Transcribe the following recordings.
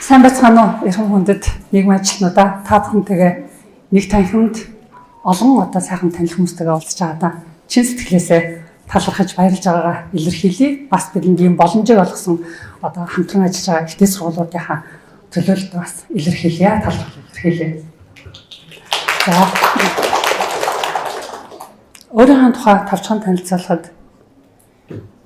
Сайн байцгаана уу? Эрхэм хүндэт нийгмийн ажилтнуудаа, та бүхэнтэйгээ нэг танхимд олон одоо сайхан танил хүмүүстэйгээ уулзж байгаадаа чин сэтгэлээсээ талархаж баярлж байгаагаа илэрхийлье. Бас бидэнд ийм боломжийг олгосон одоо хамтран ажиллаж байгаа их дээд сургуулиудынхаа төлөөлөлт бас илэрхийлье, талархал илэрхийлье. За, өөрийнхөө тухай товчхон танилцуулахад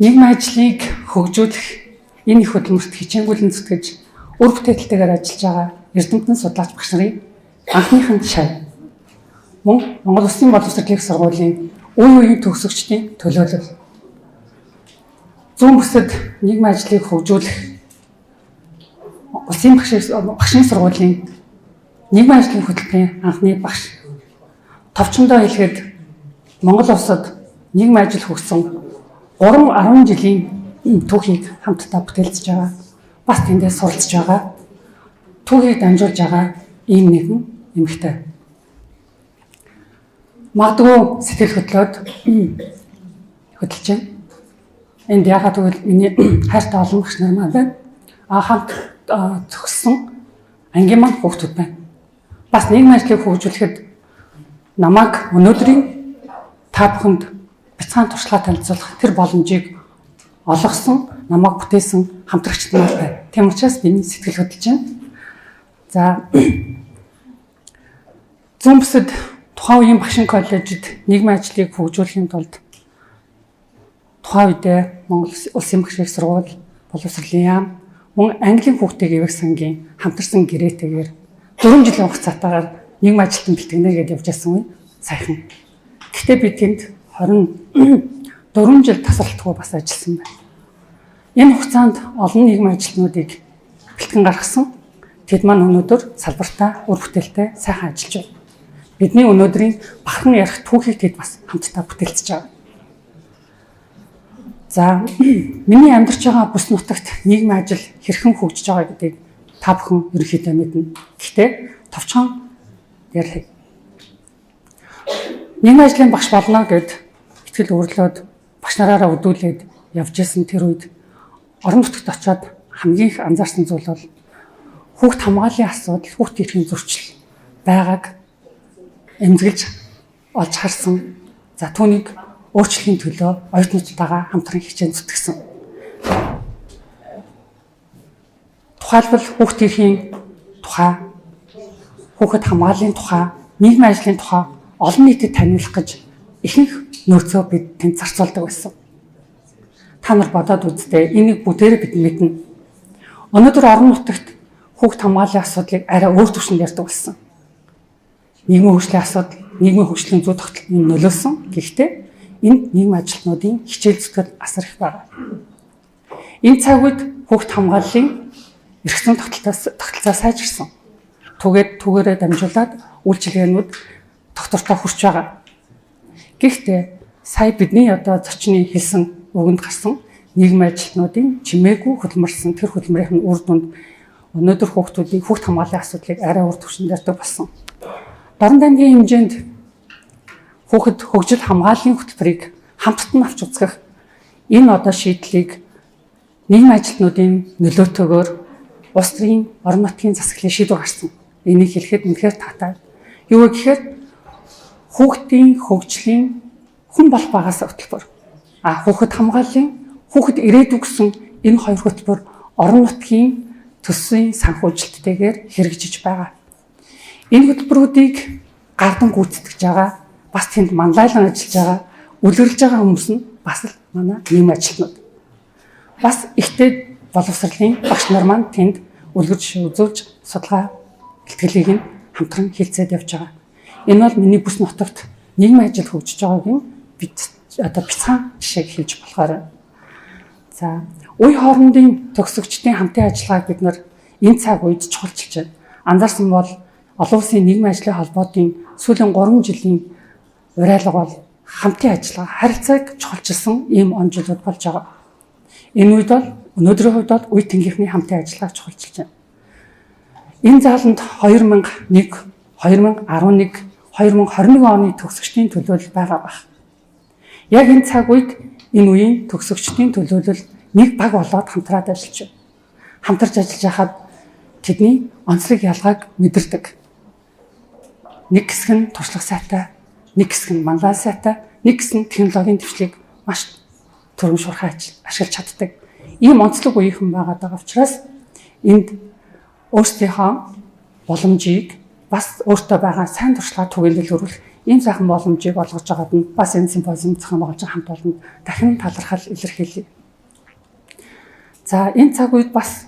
нийгмийн ажлыг хөгжүүлэх энэ их хөдөлмөрт хичээнгүйлэн зүтгэж үр бүтээлтэйгээр ажиллаж байгаа эрдэмтэн судлаач багш нарын анхныхын шав. Мөн Монгол Улсын боловсролын их сургуулийн үе үеийн төгсөгчдийн төлөөлөл. Зүүн бүсэд нийгмийн ажлыг хөгжүүлэх улсын багшийн сургуулийн нийгмийн ажлын хөтөлбөрийн анхны багш. Товчондоо хэлэхэд Монгол улсад нийгмийн ажил хөгжсөн 3.10 жилийн түүхийг хамтдаа бүтээлцэж байгаа. Бас тэндээс суралцж байгаа. Түүхийг дамжуулж байгаа ийм нэгэн эмэгтэй. Магадгүй сэтгэл хөдлөөд хөдөлж байна. Энд яагаад гэвэл миний хайртай олон багш нар маань байна. А хамт төгссөн ангийн маань хүүхдүүд байна. Бас нийгмийн ажлыг хөгжүүлэхэд намайг өнөөдрийн та бүхэнд бяцхан туршлага танилцуулах тэр боломжийг олгосон, намайг бүтээсэн хамтрагчид нар байна. Тийм учраас миний сэтгэл хөдлөж байна. За, зүүн бүсэд тухайн үеийн багшин коллежид нийгмийн ажлыг хөгжүүлэхийн тулд тухайн үедээ Монгол Улсын багшийн сургууль, боловсролын яам, мөн английн хүүхдийг эвэг сангийн хамтарсан гэрээтэйгээр 4 жилийн хугацаатаагаар нийгмийн ажилтан бэлтгэнэ гэдээ явж байсан үе сайхан. Гэхдээ би тэнд 24 жил тасралтгүй бас ажилласан байна. Энэ хугацаанд олон нийгмийн ажилтнуудыг бэлтгэн гаргасан. Тэд маань өнөөдөр салбартаа үр бүтээлтэй сайхан ажиллаж байна. Бидний өнөөдрийн бахан ярих түүхийг тэд бас хамтдаа бүтээлцэж байгаа. За, миний амьдарч байгаа бүс нутагт нийгмийн ажил хэрхэн хөгжиж байгаа гэдгийг та бүхэн ерөнхийдөө мэднэ. Гэхдээ товчхон ярих. Нийгмийн ажлын багш болно гэд итгэл өрлөөд багш нараараа өдүүлээд явж исэн тэр үед орон нутагт очиод хамгийн их анзаарсан зүйл бол хүүхд хамгааллын асуудал, хүүхд эрхийн зөрчил байгааг эмзэглэж олж харсан. За, түүнийг өөрчлөхийн төлөө оюутнуудтайгаа хамтран хичээн зүтгэсэн. Тухайлбал хүүхд эрхийн тухай, хүүхэд хамгааллын тухай, нийгмийн ажлын тухай олон нийтэд таниулах гэж ихэнх нөөцөө бид тэнд зарцуулдаг байсан. Та нар бодоод үзтээ, энийг бүгдээрээ бид мэднэ. Өнөөдөр орон нутагт хүүхд хамгааллын асуудлыг арай өөр түвшинд ярьдаг болсон. Нийгмийн хөгжлийн асуудал, нийгмийн хөгжлийн зүй тогтолт нөлөөлсөн. Гэхдээ энэ нийгмийн ажилтнуудын хичээл зүтгэл асар их байгаа. Энэ цаг үед хүүхд хамгааллын эрх зүйн тогтолцоо сайжирсан. Түүгээрээ дамжуулаад үйлчилгээнүүд тогтвортой хүрч байгаа. Гэхдээ сая бидний одоо зочны хэлсэн үгэнд гарсан нийгмийн ажилтнуудын чимээгүй хөдөлмөрлсөн тэр хөдөлмөрийн үр дүнд өнөөдөр хүүхдүүдийн хүүхд хамгааллын асуудлыг арай өөр түвшинд ярьдаг болсон. Дорнод аймгийн хэмжээнд хүүхэд хөгжил хамгааллын хөтөлбөрийг хамтд нь авч үзэх энэ одоо шийдлийг нийгмийн ажилтнуудын нөлөөтэйгээр улс төрийн орон нутгийн засаглалын шийдвэр гарсан. Энийг хэлэхэд үнэхээр таатай. Юу вэ гэхээр хүүхдийн хөгжлийн хүн болох багаас хөтөлбөр. А хүүхэд хамгааллын, хүүхэд ирээдүй гэсэн энэ хоёр хөтөлбөр орон нутгийн төсвийн санхүүжилттэйгээр хэрэгжиж байгаа. Энэ хөтөлбөрүүдийг гардан гүйцэтгэж байгаа, бас тэнд манлайлан ажиллаж байгаа, үлгэрлэж байгаа хүмүүс нь бас л манай нийгмийн ажилтнууд. Бас ихтэй боловсролын багш нар маань тэнд үлгэр жишээ үзүүлж судалгаа бэлтгэлийг нь хамтран хилцээд явж байгаа. Энэ бол миний бүс нутагт нийгмийн ажил хөгжиж байгаагийн бид одоо бяцхан жишээг хэлж болохоор байна. За, үе хоорондын төгсөгчдийн хамтын ажиллагааг бид нар энэ цаг үед чухалчилж байна. Анзаарсан бол олон улсын нийгмийн ажлын холбоотын сүүлийн 3 жилийн уриалга бол хамтын ажиллагаа, харилцааг чухалчилсан ийм он жилүүд болж байгаа. Энэ үед бол өнөөдрийн хувьд бол үе тэнгийнхний хамтын ажиллагааг чухалчилж байна. Энэ зааланд 2001, 2011, 2021 оны төгсөгчдийн төлөөлөл байгаа байх. Яг энэ цаг үед энэ үеийн төгсөгчдийн төлөөлөл нэг баг болоод хамтраад ажиллаж байна. Хамтарч ажиллаж байхад Тэдний онцлог ялгааг мэдэрдэг. Нэг хэсэг нь туршлага сайтай, нэг хэсэг нь манлай сайтай, нэг хэсэг нь технологийн дэвшлийг маш түргэн шуурхай ашиглаж чаддаг. Ийм онцлог үеийнхэн байгаад байгаа учраас энд өөрсдийнхөө боломжийг, бас өөртөө байгаа сайн туршлага түгээн дэлгэрүүлэх ийм сайхан боломжийг олгож байгаад нь бас энэ симпозиум зохион байгуулж байгаа хамт олонд дахин талархал илэрхийлье. За, энэ цаг үед бас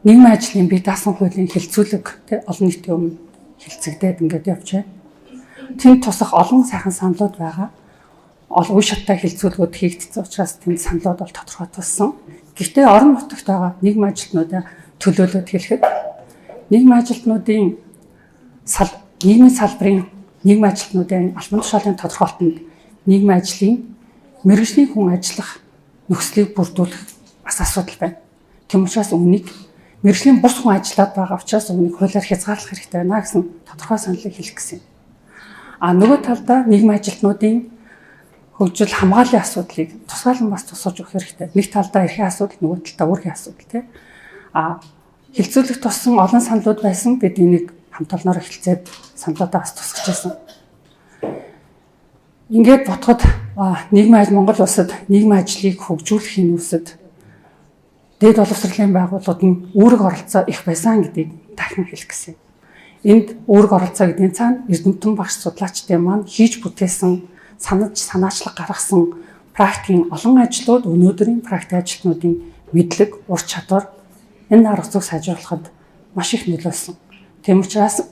нийгмийн ажлын бие даасан хуулийн хэлэлцүүлэг олон нийтийн өмнө хэлэлцэгдээд ингээд явж байна. Тэнд тусах олон сайхан саналууд байгаа. Олон үе шаттай хэлэлцүүлгүүд хийгдсэн учраас тэнд саналууд бол тодорхой туссан. Гэхдээ орон нутагт байгаа нийгмийн ажилтнуудаа төлөөлөөд хэлэхэд нийгмийн ажилтнуудын нийгмийн салбарын нийгмийн ажилтнуудын албан тушаалын тодорхойлолтод нийгмийн ажлын мэргэжлийн хүн ажиллах нөхцөлийг бүрдүүлэх бас асуудал байна. Тийм учраас үүнийг мэргэжлийн бус хүн ажиллаад байгаа учраас үүнийг хуулиар хязгаарлах хэрэгтэй байна гэсэн тодорхой саналыг хэлэх гэсэн юм. А нөгөө талдаа нийгмийн ажилтнуудын хөгжил хамгааллын асуудлыг тусгаалan бас тусгаж өгөх хэрэгтэй. Нэг талдаа эрхийн асуудал, нөгөө талдаа үүргийн асуудал, тий. А хэлэлцүүлэх туссан олон саналууд байсан. Бид энийг хамт олноор эхэлцээд саналуудаа бас тусгаж байсан. Ингээд бодоход нийгмийн ажил Монгол улсад нийгмийн ажлыг хөгжүүлэхийн үсэд дээд боловсролын байгууллагууд нь үүрэг оролцоо их байсан гэдгийг дахин хэлэх гэсэн. Энд үүрэг оролцоо гэдгийн цаана эрдэмтэн багш судлаачдын маань хийж бүтээсэн, санаж санаачлаг гаргасан практикийн олон ажлууд өнөөдрийн практик ажилтнуудын мэдлэг, ур чадвар, энэ арга зүйг сайжруулахад маш их нөлөөлсөн. Тийм учраас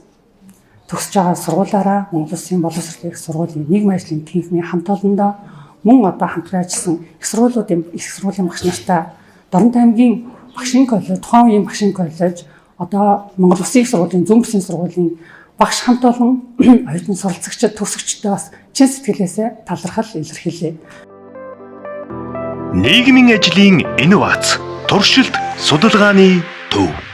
төгсөж байгаа сургуулаараа Монгол Улсын боловсролын их сургуулийн нийгмийн ажлын тэнхимийн хамт олондоо мөн одоо хамтран ажилласан их сургуулийн багш нартай Дорнот аймгийн багшийн коллеж, тухайн үеийн багшийн коллеж, одоо Монгол Улсын их сургуулийн зүүн бүсийн сургуулийн багш хамт олон оюутан суралцагчид, төгсөгчдөд бас чин сэтгэлээсээ талархал илэрхийлье. Нийгмийн ажлын инновац, туршилт, судалгааны төв.